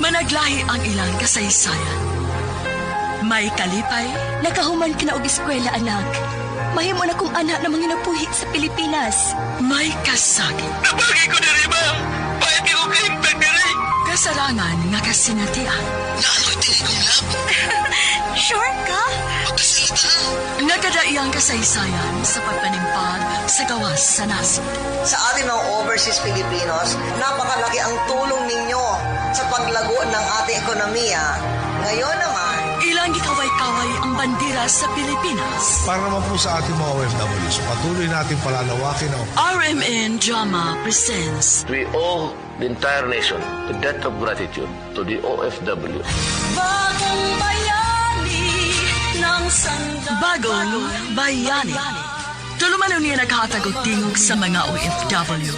Managlahi ang ilang kasaysayan. May kalipay, Nakahuman ka na og eskwela, anak. Mahimo na kong anak na manginabuhi sa Pilipinas. May kasakit. Nabagay ko diri, ma'am. Pahit ko kahimpag diri. Kasarangan nga kasinatian. Naaloy tinigong lab. Sure ka? Pagkasalita. Nagadaiyang kasaysayan sa pagpanimpag sa gawas sa nasod. Sa ating mga overseas Filipinos, napakalaki ang tulong ninyo sa paglago ng ating ekonomiya. Ngayon naman, Ilang gikaway-kaway ang bandera sa Pilipinas. Para naman po sa ating mga OFWs, patuloy natin palalawakin ang RMN Drama presents We owe the entire nation the debt of gratitude to the OFW. Bagong bayani ng sandang... Bagong Bayani. Tulumanon niya naghatag og tingog sa mga OFW.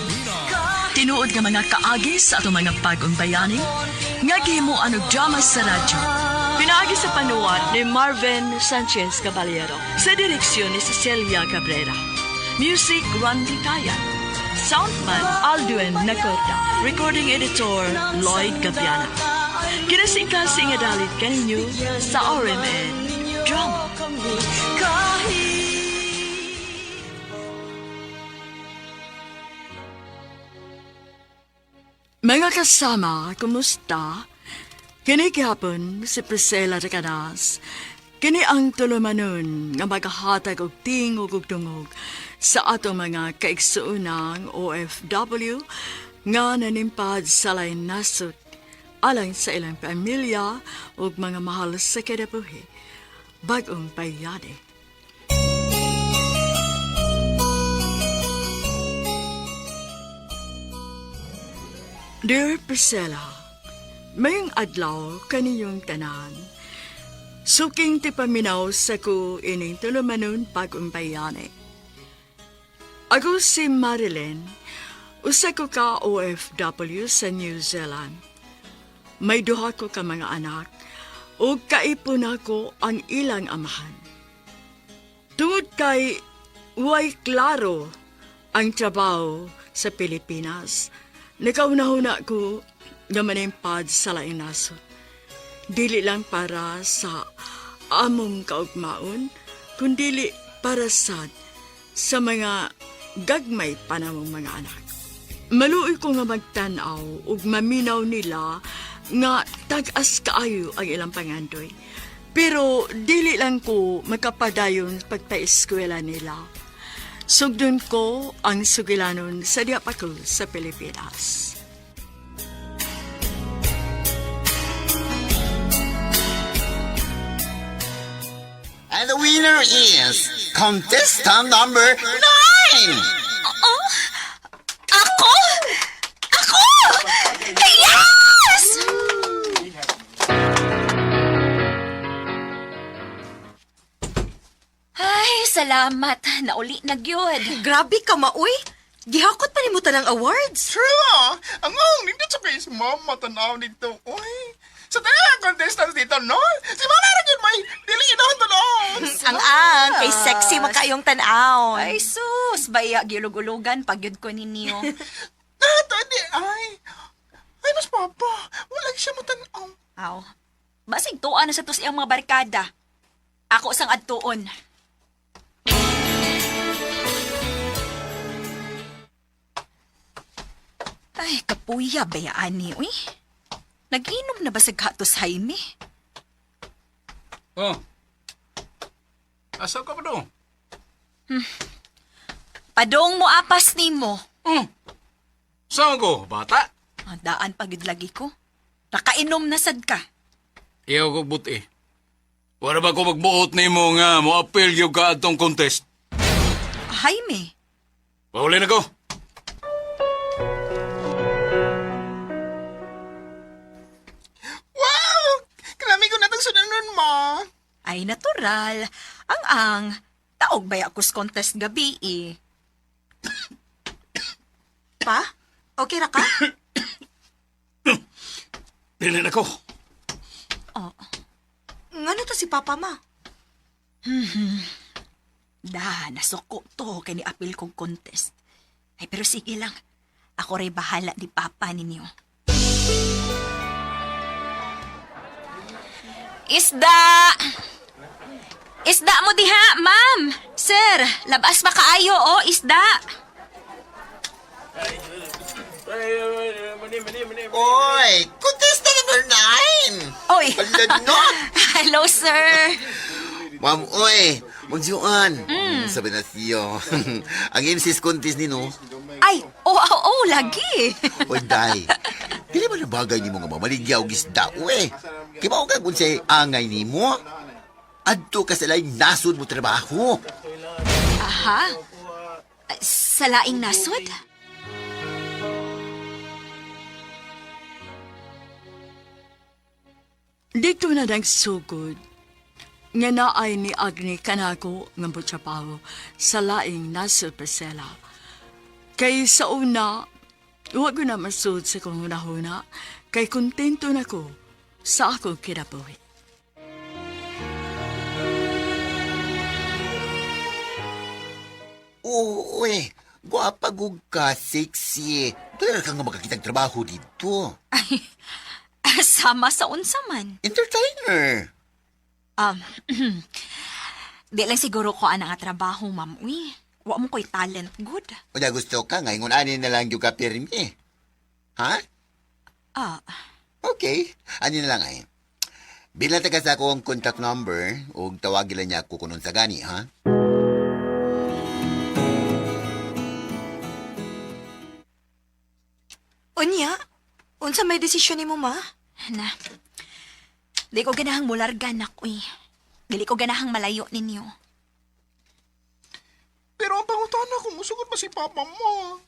Tinuod nga mga kaagi sa atong mga bagong bayani, nga gihimuan og drama sa radyo. Pinaagi sa panuwat ni Marvin Sanchez Caballero sa direksyon ni Cecilia Cabrera. Music, Randy Kayan. Soundman, Aldwin Nacorda. Recording editor, Lloyd Gabiana. Kinasingkasing nga dalit kaninyo sa RMN Drama. Mga kasama, kumusta? Kini gihapon si Priscilla de Canas. Kini ang tulumanon nga maghahatag og tingog ug dungog sa atong mga kaigsuonang OFW nga nanimpad sa lain nasod alang sa ilang pamilya ug mga mahal sa kinabuhi. Bagong bayani. Dear Priscilla, mayong adlaw kaniyong tanan. Suking ti paminaw sa ko ining tulumanon bagong bayani. Ako si Marilyn, usa ko ka OFW sa New Zealand. May duha ko ka mga anak, ug kaipon ako ang ilang amahan. Tungod kay way klaro ang trabaho sa Pilipinas, nakaunahuna ko nga manimpad sa laing nasod. Dili lang para sa among kaugmaon, kundili para sad sa mga gagmay pa namong mga anak. Maluoy ko nga magtan-aw ug maminaw nila nga tag-as kaayo ang ilang pangandoy. Pero dili lang ko makapadayon pagpa-eskwela nila. Sugdon ko ang sugilanon sa diya pa ko sa Pilipinas. And the winner is contestant number 9! Oh? Ako? Ako? Yes! Ay, salamat. Nauli na gyud. Grabe ka, maoy. Gihakot pa nimo tanang awards. True ah! Ang ang nindot sa face mo, matanaw dito. Uy! Sa tanan contestants dito, no? Si Mama ra gyud may dili inahon tunoon. Ang kay sexy makayong tan-aw. Ay, sus. Baya, gilug-ulugan pag yun ko ninyo. Nato di ay. Ay mas papa, wala siya matanaw. Aw. Basig tuwa na sa tos iyang mga barkada. Ako sang adtuon. Ay, kapuya bayaan ni, uy. Nag-inom na ba sa gatos, Jaime? Oh. Asa ka pa dong? Padong mo apas nimo. Saan ko, bata? Ang daan pagid lagi ko. Nakainom na sad ka. Iyaw ko buti. Wala ba ko magbuot nimo nga mo appeal yung ka atong contest? Jaime, Pauli na ko. Wow! Kalami ko natang sunanon mo. Ay, natural. Ang-ang. Taog ba ako sa contest gabi eh. Pa? Okay ra ka? Dili na ko. Oh. Ngano to si Papa ma? Da, nasuko to kay ni apil kong contest. Ay, pero sige lang. Ako rin bahala ni Papa ninyo. Isda! Isda mo diha, ma'am! Sir, labas makaayo, oh, isda! Oy, contestant number 9! Oy! Palanot! Hello, sir! Ma'am, oy, Ma'am Juan. Sabi na siyo. Ang MC's contest ni no. Ay, oh, oh, oh, lagi! Oy, day. Dili ba na bagay nimo nga mamaligya og isda, uy? Kibaw ka kung sa'y angay nimo? Adto ka sa laing nasod mo trabaho. Aha. Sa laing nasod? Dito na nagsugod nga naay ni Agni kanako nga motrabaho sa laing nasa Priscilla. Kay sa una, wa ko na masud sa kong hunahuna, kay kontento na ko sa akong kinabuhi. Oo, uy. Gwapa gug ka, sexy. Doon ka nga makakitang trabaho dito. Ay, sama sa unsa man. Entertainer. Um, di lang siguro ko ana nga trabaho, ma'am. Uy, wa mo ko'y talent good. Unya gusto ka, ngayon ani na lang yung ka pirmi. Ha? Ah, Okay. Ani na lang ay. Bilang taga sa akong contact number, ug tawagin lang niya ako kunon sa gani, ha? Unya, unsa may desisyon nimo, ma? na. Di ko ganahang mularga, nak, uy. Dili ko ganahang malayo ninyo. Pero ang pangutana kung musugot ba si papa mo?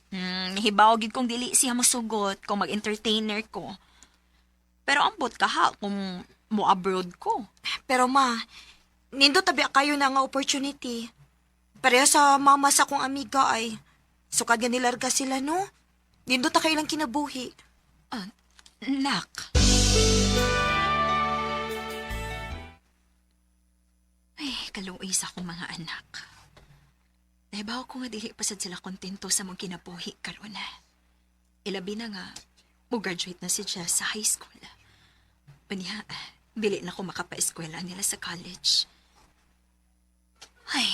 Hibaw gid kong dili siya mosugot kung mag-entertainer ko. Pero ambot ka ha kung mo abroad ko. Pero ma, nindot tabi kayo na nga opportunity. Pareha sa mama sa akong amiga ay, sukad nga nilarga sila, no? Nindot ta kailang kinabuhi. Ah, nak. Ay, kaluoy sa akong mga anak. Nahibaw ko nga dili pa sad sila kontento sa mong kinabuhi karon. Ilabi na nga, mo-graduate na si Jess sa high school. Unya, dili na ko makapa-eskwela nila sa college. Ay,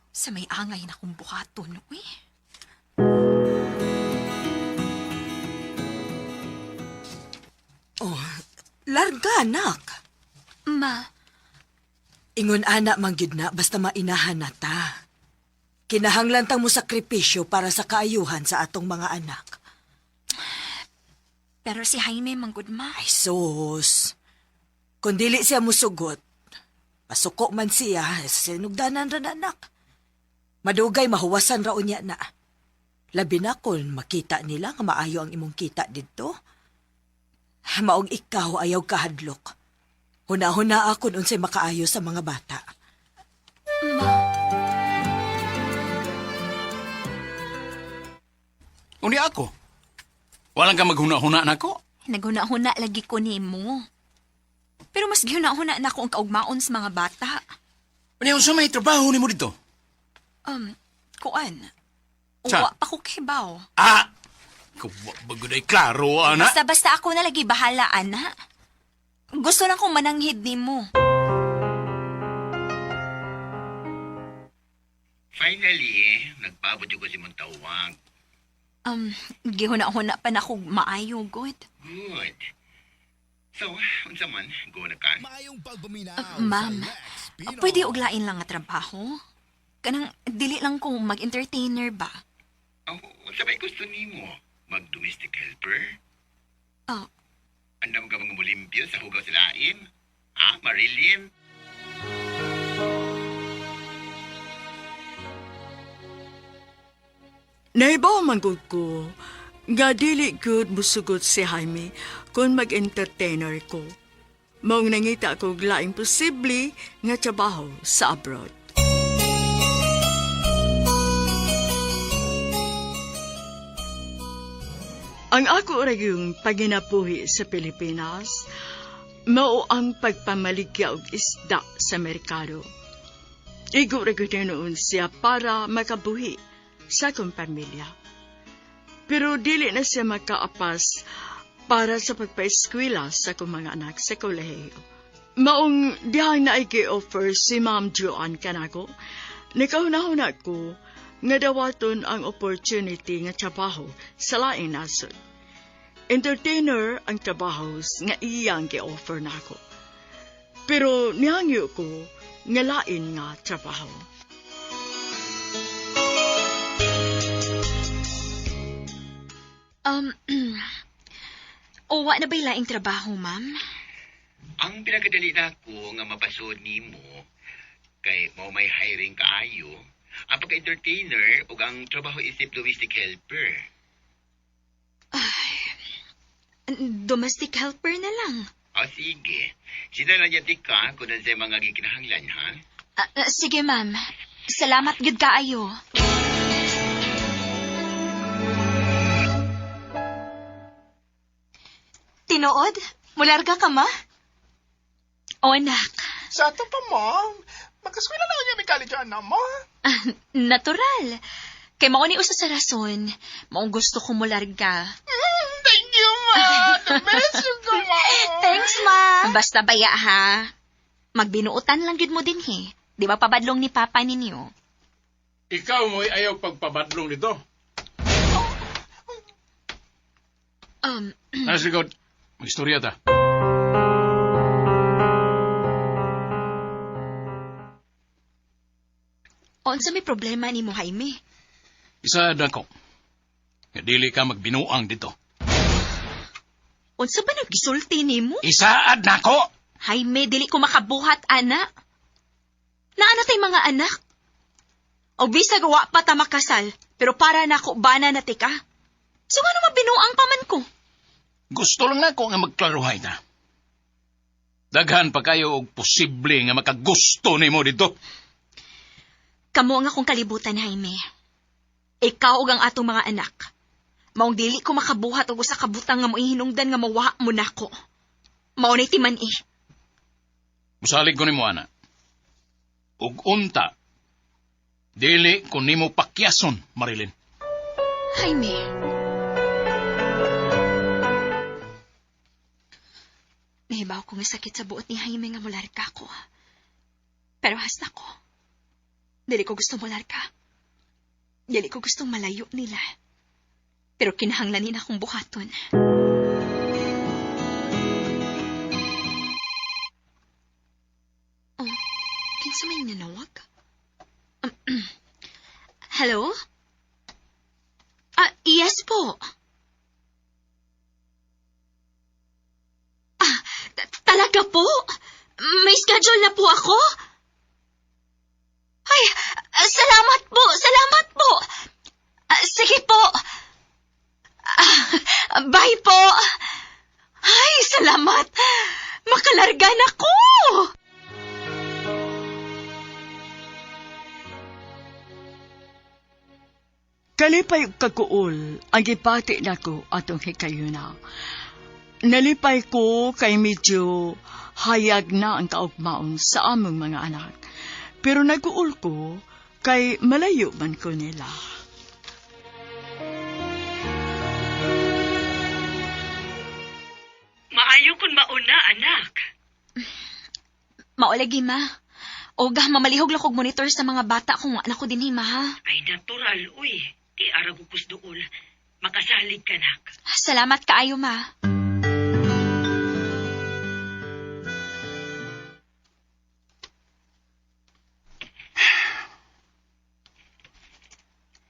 sa may angay na kong buhaton, uy. Oh, larga, anak. Ma, Ingon ana man gyud na basta mainahan na ta. Kinahanglan tang mo sakripisyo para sa kaayuhan sa atong mga anak. Pero si Jaime manggod ma. Ay sus. Kung dili siya musugot, masuko man siya sa sinugdanan ra na anak. Madugay mahuwasan ra unya na. Labi na kung makita nila nga maayo ang imong kita didto. Maong ikaw ayaw kahadlok. Huna-huna akon unsay makaayo sa mga bata. Uni ako. Walang ka maghuna-huna nako. Naghuna-huna lagi ko nimo. Pero mas gihuna-huna na ako ang kaugmaon sa mga bata. Uni unsa may trabaho nimo dito? Kuan. Sa? Uwa pa ko kibaw. Ah! Kuwa ba gud ay klaro ana? Basta-basta ako na lagi bahala, ana. Gusto lang kong mananghid nimo. Finally, eh, nagpaabot yung kasi mong tawag. Gihuna-huna pa na kog maayo, good. Good. So, unsa man, go na ka. Ma'am, pwede uglain lang nga trabaho? Kanang dili lang ko mag-entertainer ba? Oh, unsa may gusto nimo? Mag-domestic helper? Oh, Andam ka mga mulimpyo sa hugaw sa lain? Ah, Marilyn? Naibaw man gud ko nga dili gud musugot si Jaime kung mag-entertainer ko. Maong nangita ko og laing posible nga trabaho sa abroad. Ang ako ra yung paginapuhi sa Pilipinas, mao ang pagpamaligya og isda sa merkado. Igo ra gyud noon siya para makabuhi sa akong pamilya. Pero dili na siya makaapas para sa pagpaeskwela sa akong mga anak sa kolehiyo. Maong dihang naigi-offer si Ma'am Joanne kanako, nikahunahuna ko nga dawaton ang opportunity nga trabaho sa laing nasod. Entertainer ang trabaho nga iyang gi-offer nako. Pero nihangyo ko nga lain nga trabaho. Um, Uwa na ba'y laing trabaho, ma'am? Ang pinakadali na ako nga mapasod nimo kay mao may hiring kaayo, ang pagka-entertainer ug ang trabaho isip domestic helper. Domestic helper na lang. O sige, sinala niya ti ka kung sa mga gikinahanglan, ha? Sige, ma'am. Salamat gid kaayo. Tinuod? Mularga ka, ma? O, anak. Sa ato pa, ma'am. Magkaskwela na niya may college na, ma. Natural. Kay mao ni usa sa rason, maong gusto ko mularga. Thank you, ma. The best you ko, ma. Thanks, ma. Basta baya ha. Magbinuotan lang gyud mo din he. Di ba pabadlong ni Papa ninyo? Ikaw mo'y ayaw pagpabadlong dito. Nasa likod, mag-istorya ta. Unsa may problema nimo, Jaime? Isa na ko. Nga dili ka magbinuang dito. Unsa ba naggisulti nimo? Isaad nako! Jaime, dili ko makabuhat, ana. Naana tay mga anak. O bisag wa pa ta makasal, pero para nako bana na tika. So ngano mabinuang pa man ko? Gusto lang nako nga magklaruhay ta. Daghan pa kayo og posible nga makagusto nimo dito. Kamo ang akong kalibutan, Jaime. Ikaw ug ang atong mga anak. Maong dili ko makabuhat og usa ka butang nga moihinungdan nga mawa mo nako. Mao ni timan eh. Musalig ko nimo ana. Ug unta dili ko nimo pakyason, Marilyn. Jaime. Nahibaw ko nga sakit sa buot ni Jaime nga mularga ko. Pero hasta ko. Dili ko gusto mularga. Dili ko gustong malayo nila. Pero kinahanglanin akong buhaton. Oh, kinsa may nanawag? Hello? Ah, yes po. Ah, talaga po? May schedule na po ako? Ay, salamat po, salamat po. Ah, sige po. Ah, bye po. Ay, salamat. Makalarga na ko. Kalipay og kaguol ang gibati nako atong hikayuna. Nalipay ko kay medyo hayag na ang kaugmaon sa among mga anak. Pero naguol ko kay malayo man ko nila. Maayo kun mauna, anak. Maulagi, ma. Oga, mamalihog lang kog monitor sa mga bata kung anak ko din, ma, ha? Ay, natural, uy. Di arag ko dool. Makasalig ka, nak. Salamat kaayo, ma.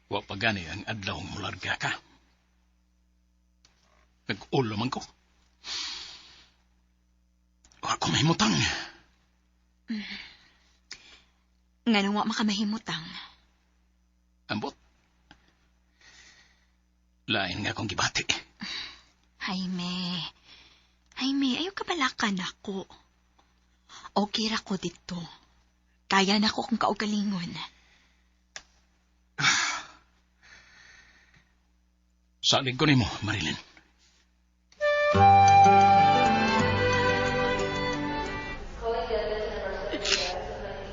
Wa pa gani ang adlaw mularga ka. Nag-ulo man ko. Wa ko mahimutang. Nganong wa makamahimutang. Ambot. Lain nga akong gibati. Jaime. Jaime, ayaw ka balakan ako. Okay ra ko dito. Kaya na ko kung kaugalingon. Salig ko nimo, Marilyn.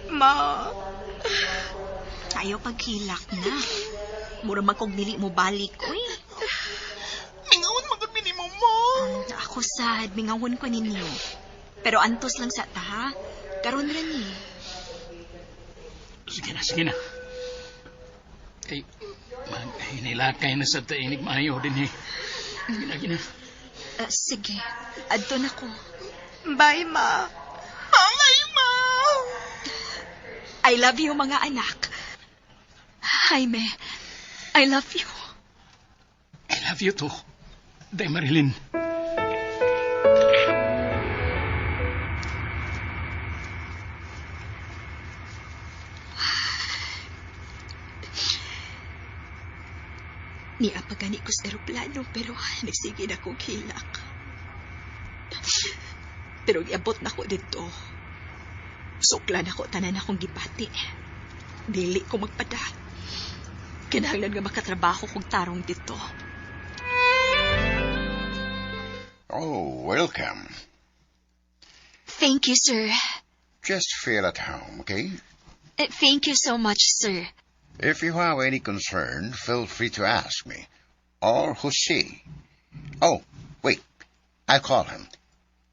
Ma, Ayaw paghilak na. Mura man kog dili mo balik, uy. Mingawon magod minimo mo. Ako sad, mingawon ko ninyo. Pero antos lang sa ta, ha? Karon ra ni. Sige na, sige na. Kay, maghinilakay na sa tainig maayo din eh. Sige na, sige na. Sige, adto na ko. Bye, ma. Bye, ma! I love you, mga anak. Jaime, I love you. I love you too. Day Marilyn. Niya pa gani ko sa eroplano, pero nagsige na kong hilak. Pero giabot na ko dito. Suklan ako tanan akong gibati. Dili ko magpada. Kinahanglan nga makatrabaho kog tarong dito. Oh, welcome. Thank you, sir. Just feel at home, okay? Thank you so much, sir. If you have any concern, feel free to ask me. Or Jose. Oh, wait. I'll call him.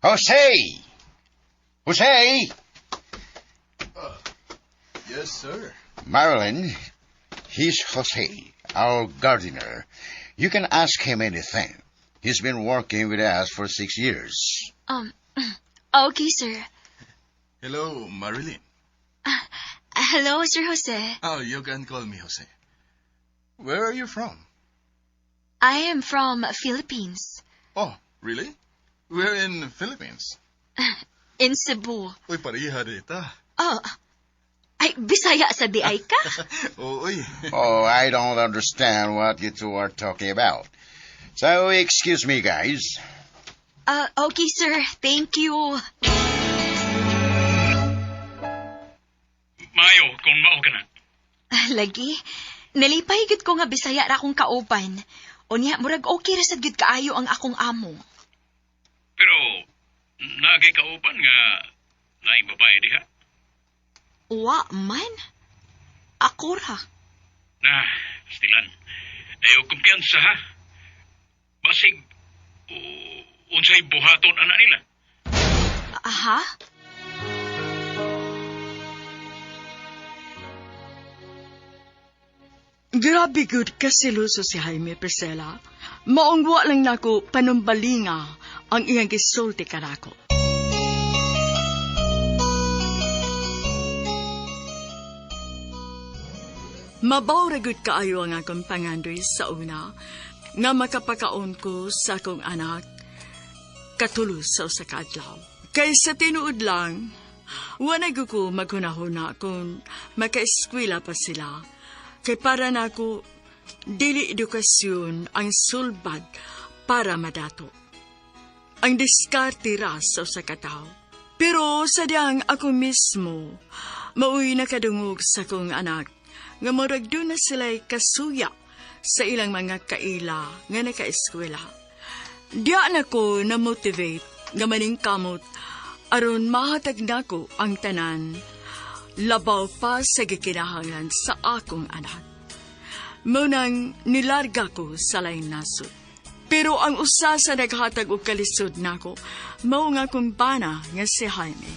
Jose! Jose! Yes, sir. Marilyn, he's Jose, our gardener. You can ask him anything. He's been working with us for 6 years. Okay, sir. Hello, Marilyn. Hello, Sir Jose. Oh, you can call me Jose. Where are you from? I am from Philippines. Oh, really? We're in Philippines. In Cebu. Uy, pareha dita. Oh, ay, Bisaya sa diay ka? Uy. Oh, I don't understand what you two are talking about. So, excuse me, guys. Okay, sir. Thank you. Mayo, kung mao ka na. Lagi, nalipay gid ko nga Bisaya ra akong kauban. Unya, murag okay ra sad gid kaayo ang akong amo. Pero, nagay kauban nga naing babae diha. Wa man. Ako ra. Na, pastilan. Ayaw kumpiyansa ha. Basig, unsay buhaton ana nila. Aha? Grabe good kasiluso si Jaime, Priscilla. Maong wa lang nako panumbalinga ang iyang gisulti kanako. Mabaw ra gud kaayo ang akong pangandoy sa una nga makapakaon ko sa akong anak katulo sa usa ka adlaw. Kay sa tinuod lang, wala gyud ko maghunahuna kung makaeskwela pa sila. Kay para nako dili edukasyon ang sulbad para madato. Ang diskarte ra sa usa ka tawo. Pero sa diyang ako mismo, maoy nakadungog sa akong anak, nga murag doon na sila'y kasuya sa ilang mga kaila nga nakaeskwela. Diya na ko na-motivate nga maningkamot aron mahatag nako ang tanan, labaw pa sa gikinahanglan sa akong anak. Munang nilarga ko sa laing nasod. Pero ang usa sa naghatag og kalisod nako, mao nga akong bana nga si Jaime.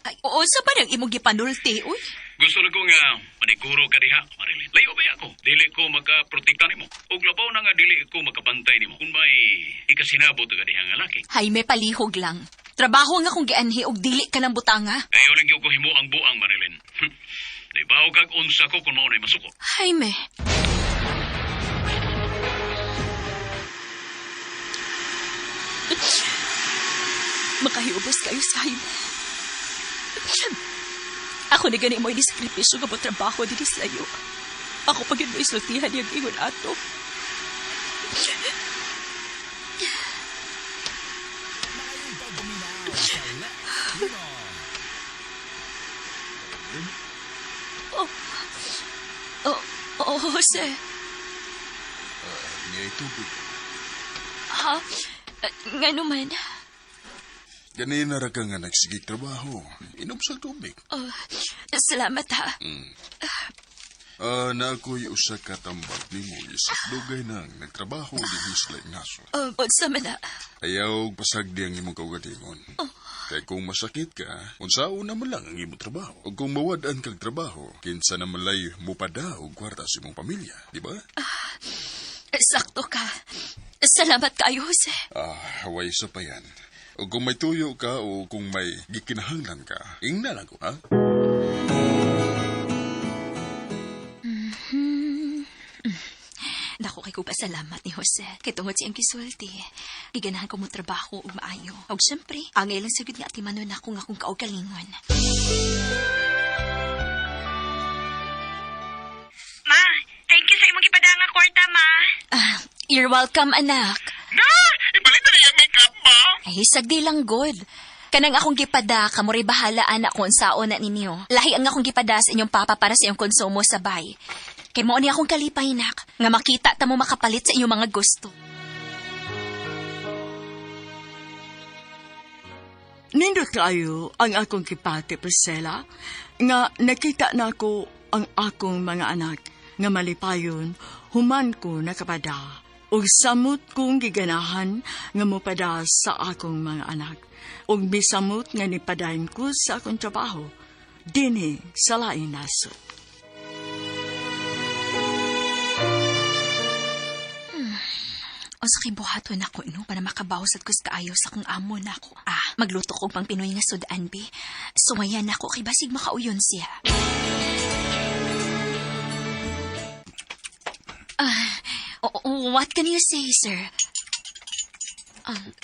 Ay, oo, sa ba nang imong gipanulti, uy? Gusto na ko nga maniguro ka diha, Marilyn. Layo ba ako? Dili ko makaprotekta nimo. Og labaw na nga dili ko makabantay nimo. Kung may ikasinabot ka diha nga laki. Jaime, palihog lang. Trabaho nga kung gianhi og dili ka ng butanga. Ayaw lang gyud ko himo ang buang, Marilyn. Naibaw kag unsa ko kung mao na'y masuko. Jaime. Makahiubos kayo sa Jaime. Ako na gani mo inisakripisyo nga mo trabaho din sa'yo. Ako pag mo isultihan yung ingon ato. Oh, oh, oh, Jose. Niya tubig. Ha? Nga naman. Ganina ra ka nga nagsigig trabaho. Inom sa tubig. Oh, salamat ha. Na ako'y usa ka tambag nimo isip dugay nang nagtrabaho dinhi sa laing nasod. Unsa man na? Ayaw og pasagdi ang imong kaugalingon. Kay kung masakit ka, unsaon na man lang ang imong trabaho. Ug kung mawad-an kag trabaho, kinsa na malay mopada og kwarta sa imong pamilya, di ba? Sakto ka. Salamat kayo, Jose. Way sa pa yan. O kung may tuyo ka o kung may gikinahanglan ka, ingna lang ko, ha? Dako kay ko pasalamat ni Jose. Kay tungod siyang gisulti. Giganahan ko mo trabaho ug maayo. Og syempre, angay lang sagud nga atimanon nako nga akong kaugalingon. Ma, thank you sa imong gipadanga kwarta, ma. You're welcome, anak. Na! Ibalit na niya makeup, ma! Ay, sagdi lang good. Kanang akong gipada, kamuray bahala anak kung unsaon na ninyo. Lahi ang akong gipada sa inyong papa para sa iyong konsumo sa bay. Kay mao ni akong kalipay, nak, nga makita ta mo makapalit sa inyong mga gusto. Nindot kayo ang akong kipati, Priscilla, nga nakita na ko ang akong mga anak nga malipayon, human ko nakapada. Ug samot kong giganahan nga mopada sa akong mga anak. Ug misamot nga nipadayon ko sa akong trabaho, dinhi sa laing nasod. O sa kibuhaton ako, no? Para makabawas at kus kaayo sa kong amo na ako. Magluto ko pang Pinoy nga sudan, be. Suwayan ako kay basig makauyon siya. What can you say, sir?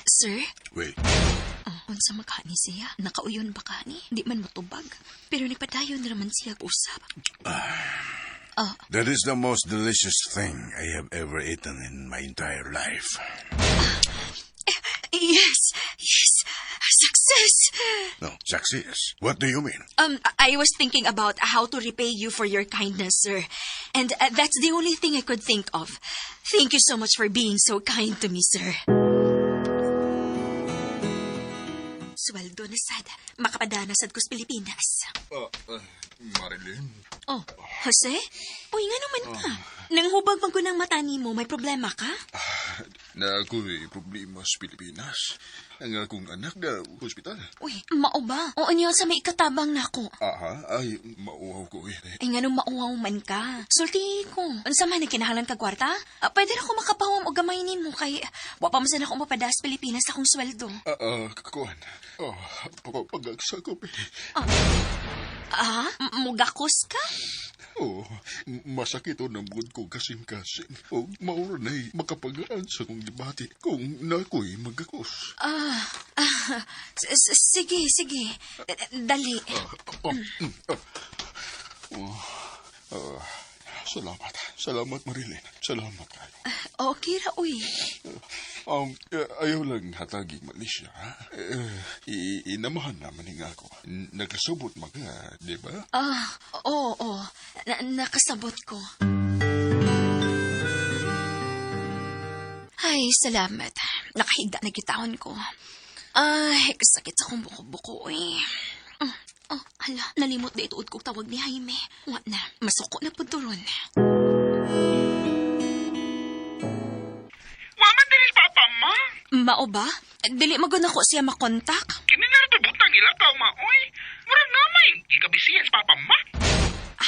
Sir? Wait. Oh, unsa makani siya? Nakauyon ba kani? Di man motubag. Pero nagpadayon na naman siya usap. That is the most delicious thing I have ever eaten in my entire life. Yes, yes, success. No, success. What do you mean? I was thinking about how to repay you for your kindness, sir. And that's the only thing I could think of. Thank you so much for being so kind to me, sir. Sweldo na sad. Makapadana sad ko sa Pilipinas. Marilyn. Oh, Jose? Uy, nga naman ka. Nang hubag man ko ng mata nimo, may problema ka? Na ako'y problema sa Pilipinas. Ang akong anak na hospital. Uy, mao ba? Oo niyo sa may ikatabang nako. Aha, ay, mauhaw ko eh. Ay, nga nung mauhaw man ka. Sulti ko. Unsa man nagkinahanglan ka kwarta? Pwede na ako makapawam og gamay nimo kay wa pa man sad ako mapada sa Pilipinas akong sweldo. Kuan. Oh, pagagsakop eh. Mugakos ka? Oh, masakit o namod ko kasing-kasing. O maura na'y makapagaan sa kong debate kung nako'y magakos. Sige, sige. Dali. Oh, oh, salamat. Salamat, Marilyn. Salamat kayo. Okay ra, uy. Ayaw lang hataging mali siya, ha? Inamahan naman nga ako. Nakasubot maga, di ba? Oo, oo. Nakasabot ko. Ay, salamat. Nakahigda na gitawon ko. Ay, sakit sa akong buko-buko, eh. Oh, hala, nalimot na ituod kong tawag ni Jaime. Wa na, masuko na po doon. Wa man diri papa, ma. Mao ba? Dili magud nako siya makontak. Kini na ito butang ilakaw, ma. Oy, murag na may gikabisihan sa papa, ma.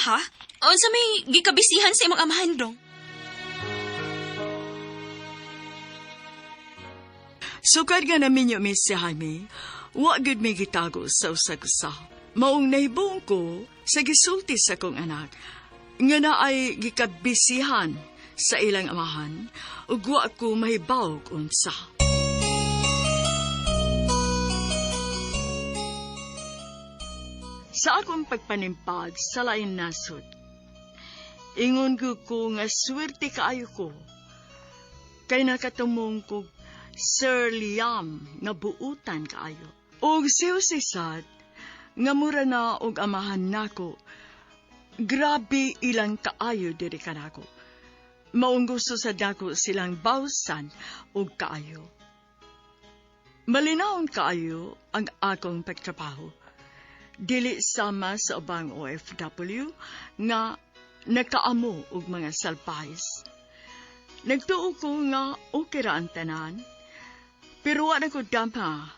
Ha? Unsa may gikabisihan sa imong amahan dong? Sukad nga namin yung si Jaime, wa gud may gitago sa usag-usa. Maong nahibuong ko sa gisulti sa kong anak, nga na ay gikabisihan sa ilang amahan, ug wa ko mahibaw unsa. Sa akong pagpanimpag sa laing nasod, ingon ko nga swerte kaayo ko, kay nakatumong ko Sir Liam nga buutan kaayo. Og si Jose sad, nga mura na og amahan nako, grabe ilang kaayo diri kanako. Maong gusto sa dako silang bawsan og kaayo. Malinawon kaayo ang akong pagtrabaho. Dili sama sa ubang OFW nga Nakaamo og mga salpais. Nagtuo ko nga okay ra ang tanan, pero wa na ko dama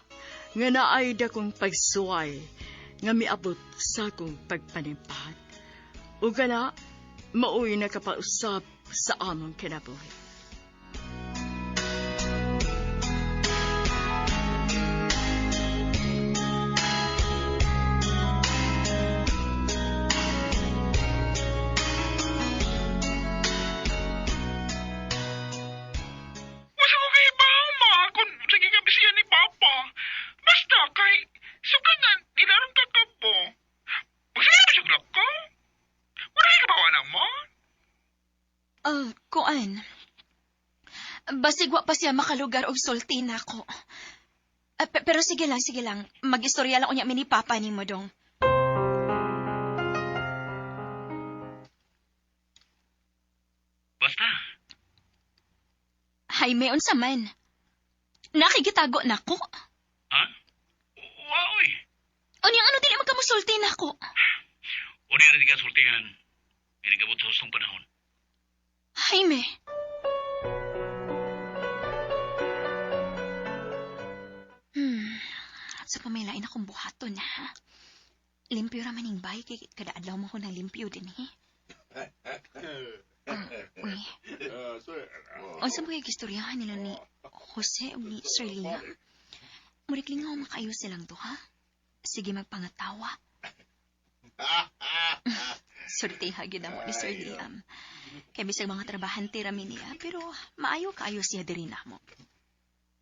nga naay dakong pagsuway nga miabot sa akong pagpanimpat. Ug kana, maoy nakapausap sa among kinabuhi. Wasa ko kay bawo ma kung sige ka siya ni Papa. Basta kay sugad na nilarong kakabo. Magsaya ba siya ko? Wala ka ba na mo? Kuan. Basig wa pa siya makalugar og sulti nako. Pero sige lang, sige lang. Mag-istorya lang unya mi ni Papa nimo dong. Basta, Jaime, unsa man? Nakigitago nako. ha? Waoy. Unyang ano dili man ka mosulti nako. Una rin ka sultihan. Inigabot sa hustong panahon. Jaime. Sa pamilain akong buhaton ha. Limpyo ra maning bay kay kada adlaw mo ko nang limpyo din eh. Uy. Unsa mo kay gistoryahan nila ni Jose ug ni Sir Liam? Murik lingaw makayo silang duha. Sige magpangatawa. Surtiha gyud mo ni Sir Liam. Kay bisag mga trabahante ra mi niya, pero maayo kaayo siya diri namo.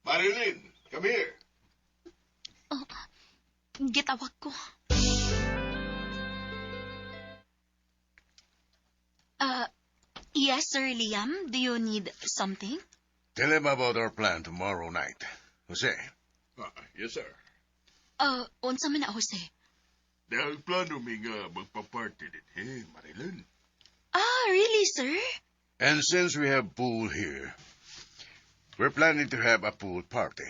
Marilyn, come here. Oh, gitawag ko. Yes, Sir Liam. Do you need something? Tell him about our plan tomorrow night. Jose. Yes, sir. Unsa man na, Jose? Dahil plano mi nga magpa-party din, eh, Marilyn. Ah, really, sir? And since we have pool here, we're planning to have a pool party.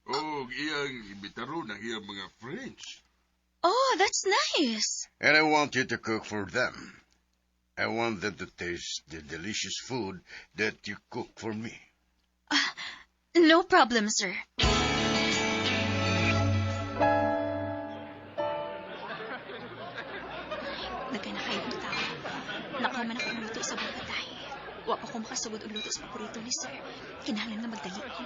Og iyang imbitaron ang iyang mga friends. Oh, that's nice. And I want you to cook for them. I want them to taste the delicious food that you cook for me. No problem, sir. Daghan na kayong tao. Nakaman ako luto sa bubatay. Wa pa ko makasugod og luto sa paborito ni sir. Kinahanglan nga magdali ko.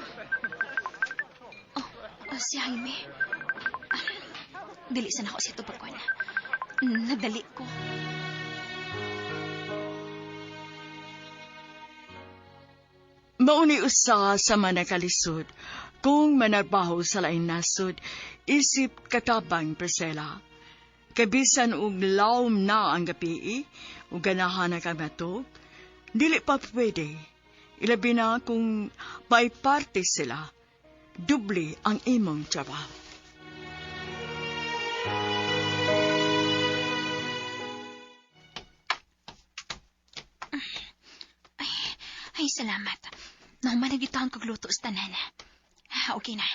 Oh, si Jaime. Ah, dili sa nako siya tubagwan. Nadali ko. Mauni usa sa manakalisod kung manarbaho sa laing nasod, isip katabang Priscilla. Kabisan og lawom na ang gabii, ug ganahan na kang matug, dili pa pwede. Ilabi na kung may parte sila, doble ang imong trabaho. Ay, salamat. Nahuman na gitawon kog luto sa tanan. Ah, okay na.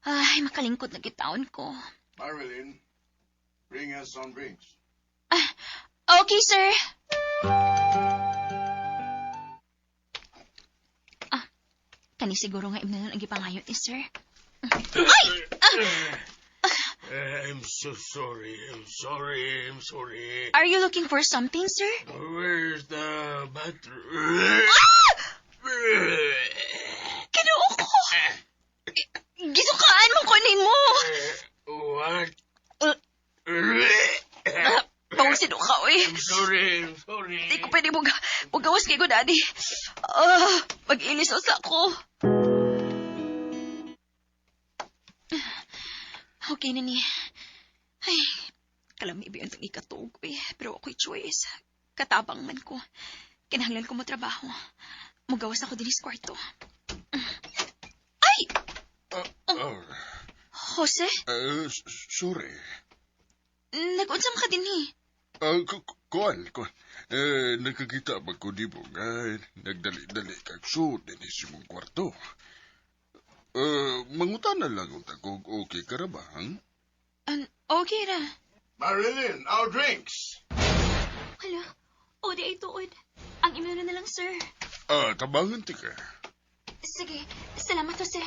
Ay, makalingkod na gitawon ko. Marilyn, bring us some drinks. Okay, sir. Ah, kani siguro nga imnanon ang gipangayo ni sir. Ay! I'm so sorry. I'm sorry. I'm sorry. Are you looking for something, sir? Where's the bathroom? Ah! Kinuo ko! Gisukaan mo ko nimo! What? Bawsin ka, oy. I'm sorry. I'm sorry. Di ko pwede mugawas kay ko, daddy. Ah, mag-ilis na sa ako. Okay na ni. Ay, kalami ba yung ikatug, eh. Pero ako'y choice. Katabang man ko. Kinahanglan ko mo trabaho. Mugawas ako din sa kwarto. Ay! Oh, Jose, sorry. nag-unsa man ka din eh. Kuan, kuan. Eh, nakakita ba ko di mo nga nagdali-dali kag suod din sa imong kwarto. Mangutana lang unta kung okay ka ra ba, hang? Okay ra. Marilyn, our drinks. Hala, o di ay tuod. Ang email na lang, sir. Ah, tabangan ti ka. Sige, salamat, Jose.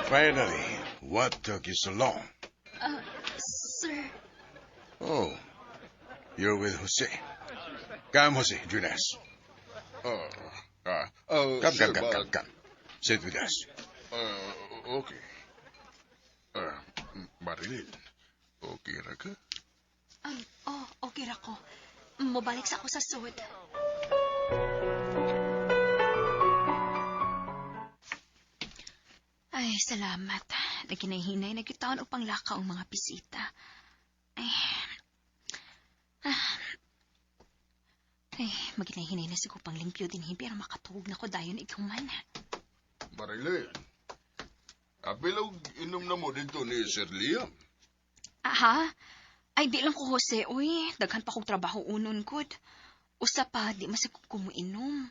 Finally, what took you so long? Sir, Oh, you're with Jose. Come, Jose, join us. Come, Sir, come, come, but- come, come. Sit with us. Okay. Ah, Marilyn, okay ra ka? oh, okay ra ko. Mobalik sa ako sa sud. Ay, salamat. Nagkinahinay, nagkitaon upang lakaw ang mga bisita. Ay, ah. Ay, maginahinay na siguro pang limpyo din, pero makatuog na ko dayon ikaw man. Marilyn, apilog inom na mo dito ni Sir Liam. Aha. Ay, di lang ko, Jose. Uy, daghan pa kong trabaho unon, good. Usa pa, di masig ko kumuinom.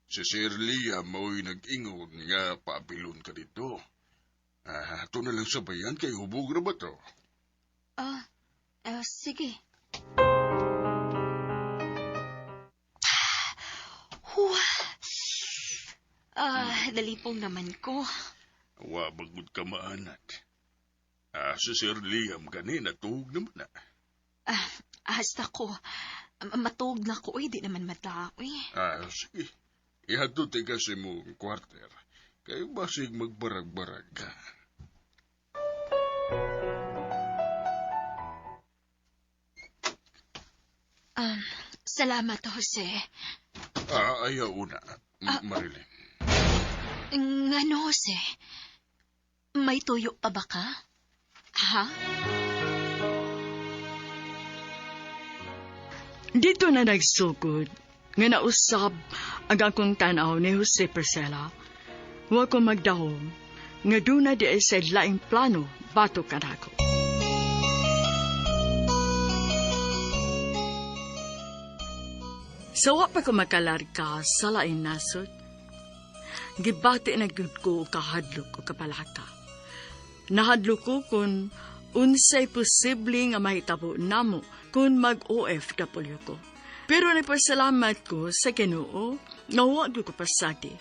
Si Sir Liam mao'y nag-ingon nga paapilon ka dito. Ah, ato na lang sabayan kay hubog na ba to? Ah, sige. Huwa. Ah, dalipong naman ko. Wa bagod ka maanat. Ah, si Sir Liam gani natuog naman na. Ah, hasta ko. Matuog na ko, uy, di naman mata, uy. Ah, sige. Ihadto ti kasi mo kwarter. Kay basig magbarag-barag ka. Um, salamat, Jose. Ah, ayaw una, Marilyn. Ngano, Jose? May tuyo pa ba ka? Ha? Dito na nagsugod, nga nausab ang akong tanaw ni Jose Priscilla. Wa ko magdahom, nga doon na di ay sa laing plano bato kanako. Sa wa pa ko makalarga sa laing nasod, gibati na gyud ko kahadlok o kapalaka. Nahadlok ko kung unsay posible nga mahitabo namo kung mag-OFW ko. Pero nagpasalamat ko sa Ginoo nga wa gyud ko pasagi.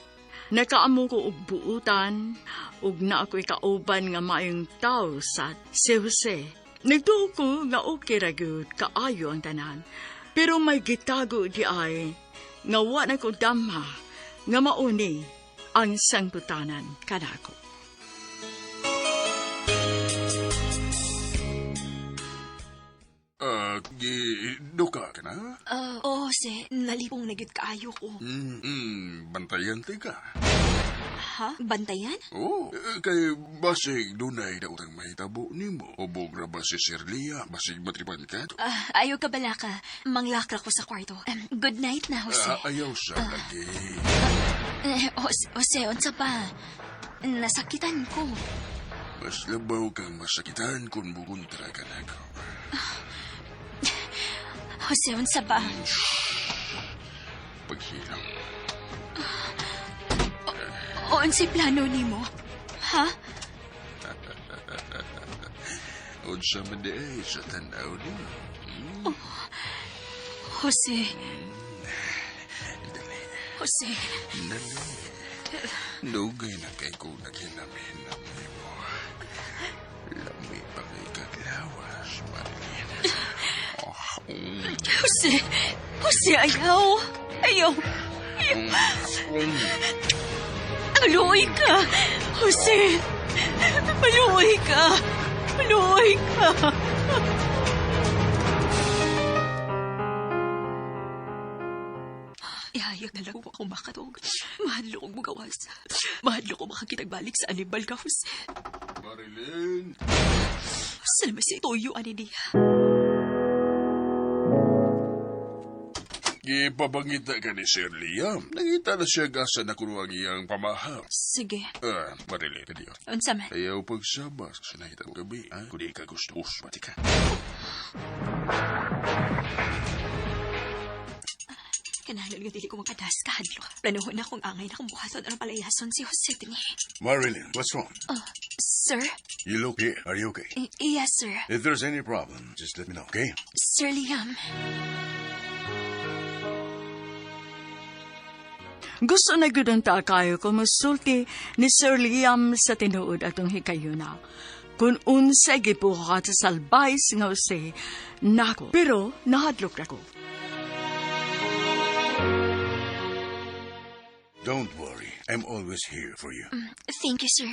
Nakaamo ko og buutan ug na ako'y kauban nga maayong tawo sa si Jose. Nagtuo ko nga okay ra gyud kaayo ang tanan. Pero may gitago di ay nga wa na ko damha nga mauni ang sangputanan kanako. Ah, gi duka ka na? Ah, oh, Jose, nalipong na gyud kaayo ko. Bantayan ti ka. Ha? Bantayan? Oh, kay basig dunay daotang mahitabo nimo. Hubog ra ba si Sir Liam? Basig matripan ka? Ah, ayaw ka bala ka. Manglakra ko sa kwarto. Good night na, Jose. Ah, ayaw sa lagi. Eh, Jose, Jose, unsa pa? Nasakitan ko. Mas labaw kang masakitan kung mukontra ka na ko. Jose, unsa ba? Paghilom. O, unsay plano nimo? Ha? Unsa man di ay sa tanaw nimo. Oh, Jose. Dali. Jose. Dali. Dugay na kay ko naghinam-hinam nimo. Lami pa kay kaglawas, Marilyn. Oh, Jose. Jose, ayaw. Ayaw. Ayaw. Maluoy ka. Jose. Maluoy ka. Maluoy ka. Ihayag na lang po ako makatog. Mahadlo kong mugawas. Mahadlo ko makakitagbalik sa animal ka, Jose. Marilyn! Salamat sa itoyo, ani niya. Gipabangita ka ni Sir Liam. Nangita na siya gasa na kuno ang iyang pamahaw. Sige. Ah, Marilyn, kadiyo. Unsa man? Ayaw pagsabas sa nakita ko gabi, ha? Kung di ka gusto, usmati ka. Kanalan nga dili ko makadas kahadlok. Planuhon na kung angay na kung buhaton aron palayason si Jose dinhi. Marilyn, what's wrong? Oh, sir? You look here. Are you okay? Yes, sir. If there's any problem, just let me know, okay? Sir Liam. Gusto na gud ang kayo ko musulti ni Sir Liam sa tinuod atong hikayuna. Kung unsay gibuhat sa salbais nga Jose, nako. Pero nahadlok ako. Don't worry. I'm always here for you. Thank you, sir.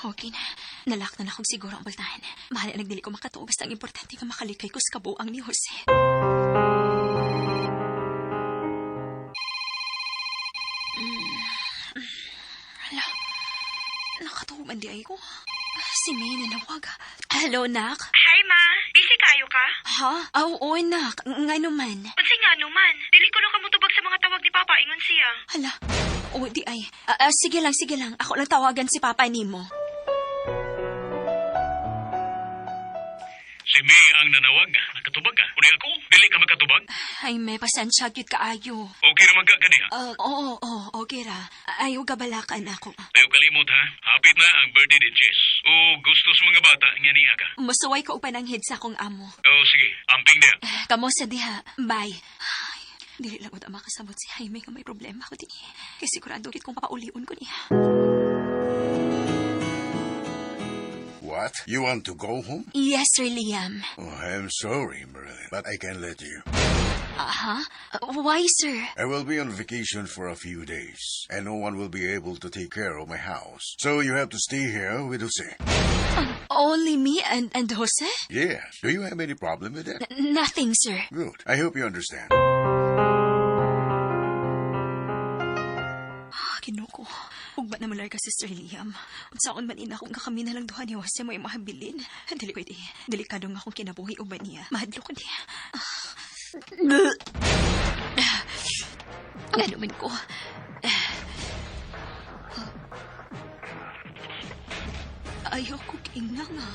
Okay na. Nalak na akong siguro ang bultahan. Bahala nagdili ko makatuog. Basta ang importante nga makalikay ko sa kabuang ni Jose. Hala. Nakatuog man di ay ko. Si May nanawag. Hello, nak. Hi, ma. Busy kayo ka? Ha? Oo, nak. Nga naman. Unsay nga naman? Dili ko na kamutubag sa mga tawag ni Papa ingon siya. Hala. O, di ay. Sige lang, sige lang. Ako lang tawagan si Papa nimo. Si May ang nanawag. Nakatubag ka. Uli ako, dili ka makatubag. Ay, may pasensya gyud kaayo. Okay naman ka kaniya. Oo, oo, okay ra. Ayaw gabalakan ako. Ayaw kalimot ha. Hapit na ang birthday ni Jess. O gusto sa mga bata nga niya ka. Musuway ko upananghid sa akong amo. O sige, amping diha. Kamo sa diha. Bye. Ay, dili lang uta makasabot si Jaime nga may problema ko dinhi. Kay sigurado gid kong papaulion ko niya. What? You want to go home? Yes, Sir Liam. Oh, I'm sorry, Marilyn, but I can't let you. Aha. Why, sir? I will be on vacation for a few days, and no one will be able to take care of my house. So you have to stay here with Jose. Only me and Jose? Yes. Do you have any problem with that? Nothing, sir. Good. I hope you understand. Ah, Ginoo. Ugma na malar ka si Sir Liam. Unsaon man ina kung kami na lang duha ni Jose mo mahabilin. Dili pwede. Delikado nga akong kinabuhi uban niya. Mahadlok ko niya. Ngano man ko. Ayaw ko kinga nga.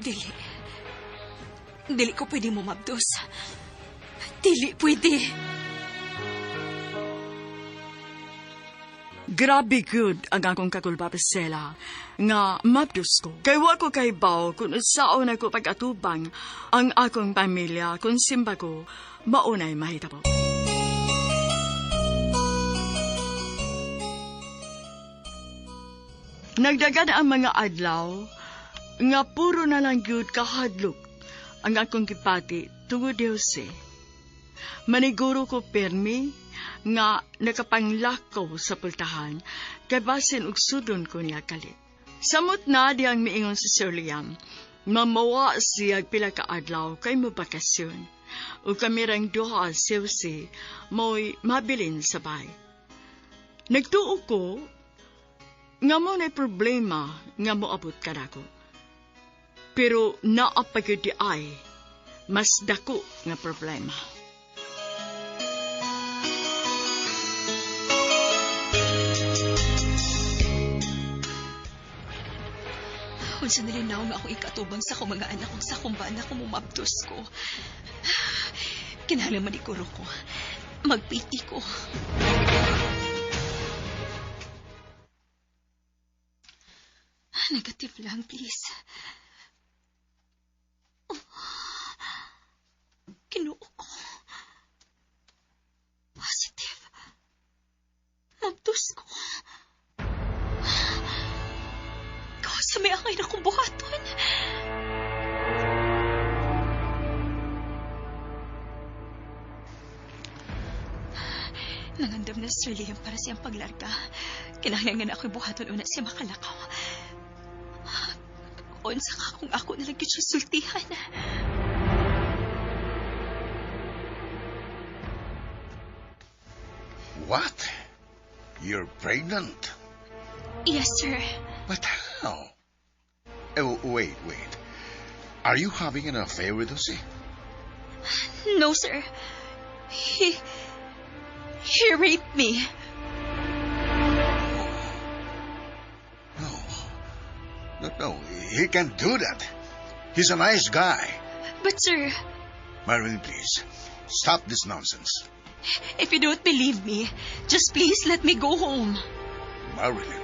Dili. Dili ko pwede mo mabdos. Dili pwede. Grabe good ang akong kakulba, Priscilla, nga mabdus ko. Kay wa ko kahibaw kung unsaon ako pag-atubang ang akong pamilya kung simba ko maunay mahitabo. Nagdagan ang mga adlaw nga puro na lang gyud kahadlok ang akong gipati tungod ni Jose. Maniguro ko permi nga nakapanglakaw sa pultahan kay basin og sudon ko niya kalit. Samot na diyang miingon si Sir Liam, mamawa siya pila ka adlaw kay mabakasyon. Ug kami rang duha si Jose mo'y mabilin sa bay. Nagtuo ko nga mo na problema nga moabot kanako. Pero naa pa gyud di ay mas dako nga problema. Unsa nilinaw nga akong ikatubang sa akong mga anak kung sa akong bana kung mumabdos ko. Kinahanglan maniguro ko. Magpiti ko. Negative lang, please. Oh. Kinuo ko. Positive. Mabdos ko. Ikaw sa may angay na kong buhaton. Nangandam na si Sir Liam para siyang paglarga. Kinahanglan nga na ako'y buhaton una siya makalakaw. Unsa ka kung ako nalang gyud siya sultihan. What? You're pregnant? Yes, sir. But how? Oh, wait, wait. Are you having an affair with Jose? No, sir. He raped me. No. No, no, he can't do that. He's a nice guy. But, sir, Marilyn, please, stop this nonsense. If you don't believe me, just please let me go home. Marilyn.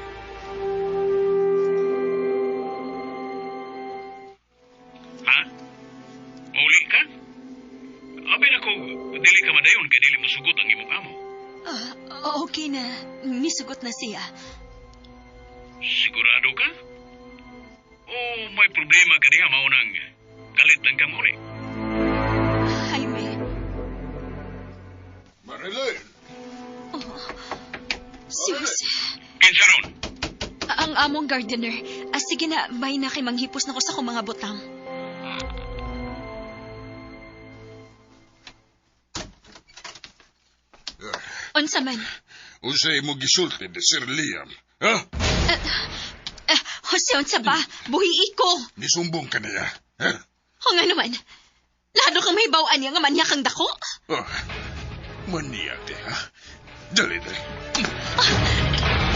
Ha? Mauli ka? Abi na ko, dili ka madayon kay dili mosugot ang imong amo. Ah, okay na. Misugot na siya. Sigurado ka? O may problema ka diha mao nang kalit lang ka muli. Jaime. Marilyn! Si Jose. Kinsa ron? Ang among gardener. Ah, sige na, may na kay manghipos na ko sa akong mga butang. Unsa man? Unsa imo gisulti ni Sir Liam? Ha? Eh, Jose, unsa ba? Buhi ko. Nisumbong ka niya? Ha? O nga naman. Lado kang may bawaan niya nga manyak ang dako. Oh, maniyak di, ha? Dali, dali.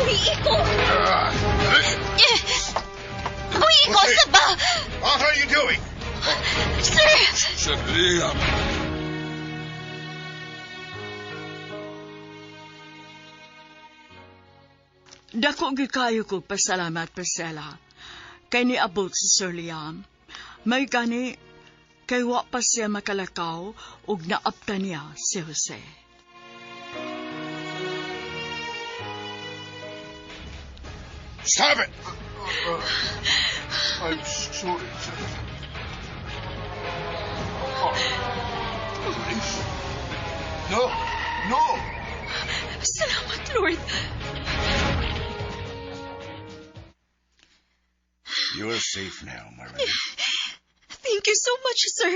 Buhi ko. Ah, dali. Eh, Buhi ko Jose! sa ba? What are you doing? Sir! Sir Liam. Dako gikayo ko pasalamat, Priscilla. Kay niabot si Sir Liam. May gani, kay wa pa siya makalakaw ug naapta niya si Jose. Stop it! I'm sorry, sir. Please. No! No! Salamat, Lord. You're safe now, Marilyn. Thank you so much, sir.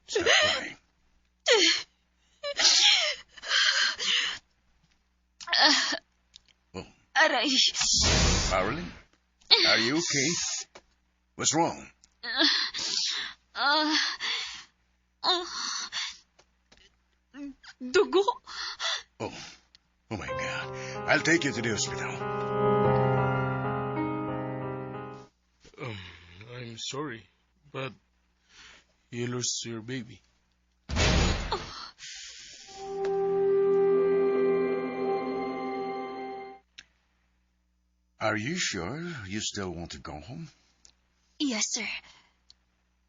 Stop crying. Oh. Aray. Marilyn, are you okay? What's wrong? Oh. Dugo. Oh, oh my God. I'll take you to the hospital. I'm sorry, but you lost your baby. Are you sure you still want to go home? Yes, sir.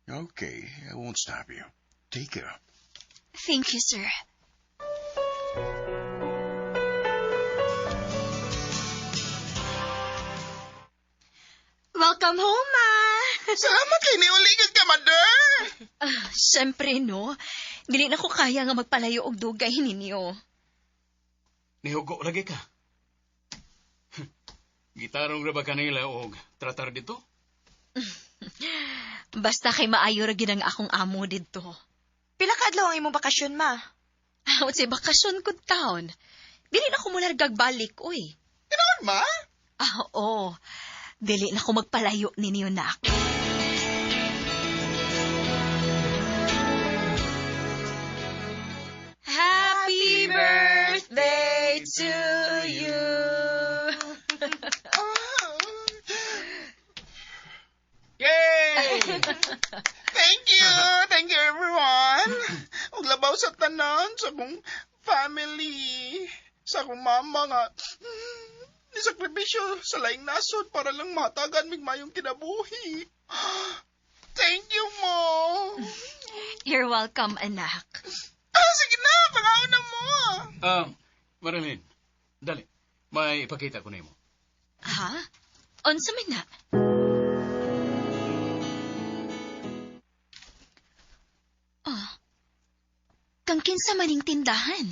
Okay, I won't stop you. Take care. Thank you, sir. Welcome home, ma! Salamat kay niuligan ka, mother! Ah, syempre, no? Dili na ko kaya nga magpalayo og dugay ninyo. Nihugo lagi ka. Gitarong ra ba kanila og tratar dito? Basta kay maayo ra gid ang akong amo didto. Pila ka adlaw ang imong bakasyon, ma? Unsay bakasyon kud taon. Dili na ko mulargag balik, oy. Tinuod, ma? Ah, oo. Dili na ko magpalayo ninyo, nak. Happy birthday to you. Yay! Thank you! Thank you, everyone! Ug labaw sa tanan, sa akong family, sa akong mama nga, nisakripisyo sa laing nasod para lang matagan mig mayong kinabuhi. Thank you, mo! You're welcome, anak. Ah, sige na! Pangaon na mo! Ah, Marilyn, dali. May ipakita ko nimo. Ha? Unsa man na? Oh. Kang kinsa maning tindahan?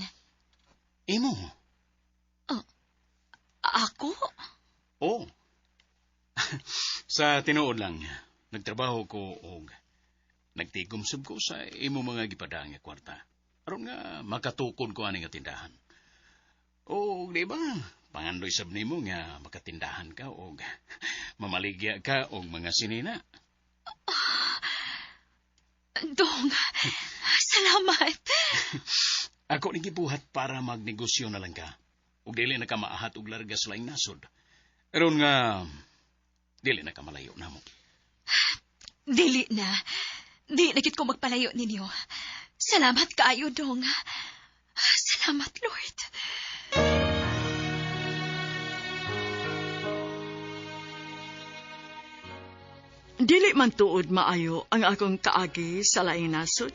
Imo. Ako? Oh. Sa tinuod lang, nagtrabaho ko og nagtigom sab ko sa imo mga gipadang nga kwarta. Aron nga makatukod ko ani nga tindahan. O, di ba? Pangandoy sab nimo nga makatindahan ka og mamaligya ka og mga sinina. Dong, salamat. Ako ni gibuhat para magnegosyo na lang ka. Ug dili na ka maahat og larga sa laing nasod. Aron nga dili na ka malayo namo. Dili na. Dili na gid ko magpalayo ninyo. Salamat kaayo, Dong. Salamat, Lord. Dili man tuod maayo ang akong kaagi sa laing nasod,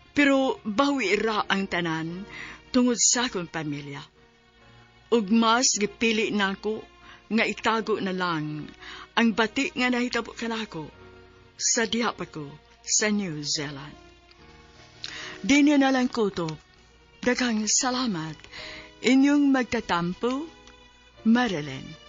pero bawi ra ang tanan tungod sa akong pamilya. Ug mas gipili nako nga itago na lang ang bati nga nahitabo kanako sa diha pa ko sa New Zealand. Dini na lang kutob. Daghang salamat. Inyong magtatampo, Marilyn.